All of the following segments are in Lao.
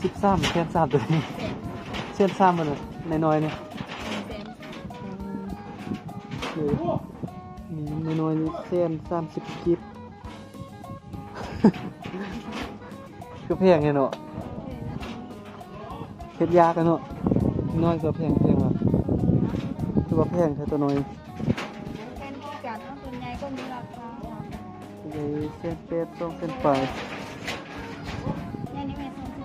ສິບສາມ ແສນສາມ ໂຕນີ້ ແສນສາມ ມັນນ້ອຍໆນີ້ ແສນສາມ ເອີ ນີ້ນ້ອຍໆນີ້ ແສນສາມສິບກີບ ຄືແພງແທ້ເນາະ ເຮັດຍາກແທ້ເນາະ ນ້ອຍກໍແພງ ແພງວ່າ ຄືວ່າແພງແທ້ໂຕນ້ອຍ ແພງຄືກັນເນາະ ໂຕໃຫຍ່ກໍມີລາຄາ ໂຕໃຫຍ່ແສນແປດ ສອງແສນປາຍ ແມ່ນນີ້ແມ່ນສອງແສນ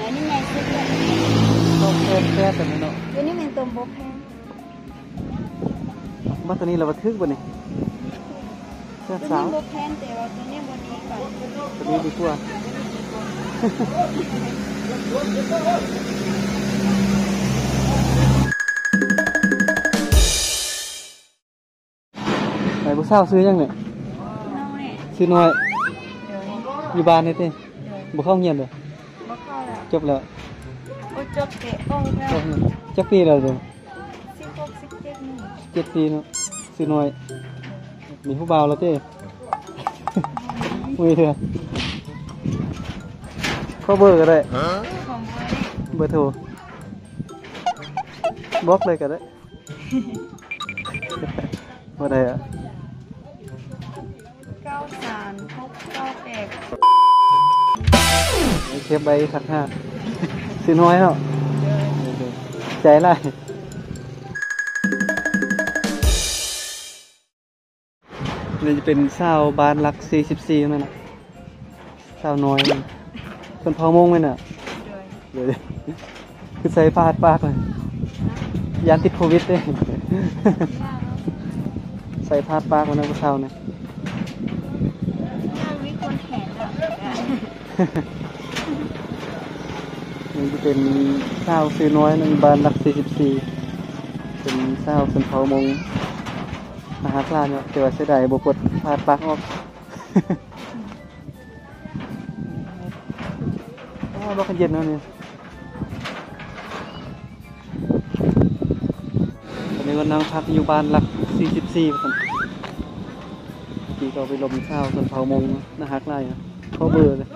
ອັນນີ້ໃຫຍ່ສຸດເລີຍ ສອງແສນແປດ ອັນນີ້ເນາະ ໂຕນີ້ແມ່ນໂຕບໍ່ແພງ ມາໂຕນີ້ລະວ່າຖືກບໍ່ນີ້? ແສນສາມ ໂຕນີ້ບໍ່ແພງ ແຕ່ວ່າໂຕນີ້ບໍ່ດີປານໃດ ໂຕນີ້ດີກວ່າ ໄປ ຜູ້ສາວຊື່ຫຍັງນີ້? ນ້ອຍ ຊື່ນ້ອຍ ໂດຍ ຢູ່ບ້ານນີ້ຕິ? ໂດຍ ບໍ່ເຂົ້າໂຮງຮຽນເດີ? ບໍ່ເຂົ້າແລ້ວ ຈົບແລ້ວ ບໍ່ຈົບເຕະອອກແລ້ວ ຈັກປີແລ້ວເດີ? ສິບຫົກ ສິບເຈັດນີ້ ເຈັດປີເນາະ ຊື່ນ້ອຍ ມີຜູ້ບ່າວແລ້ວຕິ? ບໍ່ມີເທື່ອ ຂໍເບີກໍໄດ້ ຂໍເບີ ເບີໂທ ບລັອກເລີຍກໍໄດ້ ບໍ່ໄດ້ອະ ເກົ້າສາມຫົກເກົ້າແປດ ເກັບໄວ້ຄັກຫາ ຊື່ນ້ອຍເນາະ ໃຈຫຼາຍ. ນີ້ຈະເປັນສາວບ້ານຫຼັກສີ່ສິບສີ່ນັ້ນນະ ສາວນ້ອຍ ຊົນເຜົ່າມົ້ງແມ່ນນະ? ໂດຍ ໂດຍ ຄືໃສ່ຜ້າຮັດປາກເລີຍ ຢ້ານຕິດໂຄວິດເດ້ ໃສ່ຜ້າຮັດປາກມານຳຜູ້ສາວນີ້ ນີ້ຈະເປັນສາວຊື່ນ້ອຍ ຢູ່ບ້ານຫຼັກສີ່ສິບສີ່ ເປັນສາວຊົນເຜົ່າມົ້ງ ໜ້າຮັກຫຼາຍເນາະ ແຕ່ວ່າເສຍດາຍບໍ່ປົດຜ້າຮັດປາກອອກ. ໂອ້ ບັກເຢັນເນາະນີ້ ຕອນນີ້ກໍນັ່ງພັກຢູ່ບ້ານຫຼັກສີ່ສິບສີ່ ວ່າຊັ້ນ ກີ້ກໍໄປລົມສາວຊົນເຜົ່າມົ້ງ ໜ້າຮັກຫຼາຍ ຂໍເບີເລີຍ.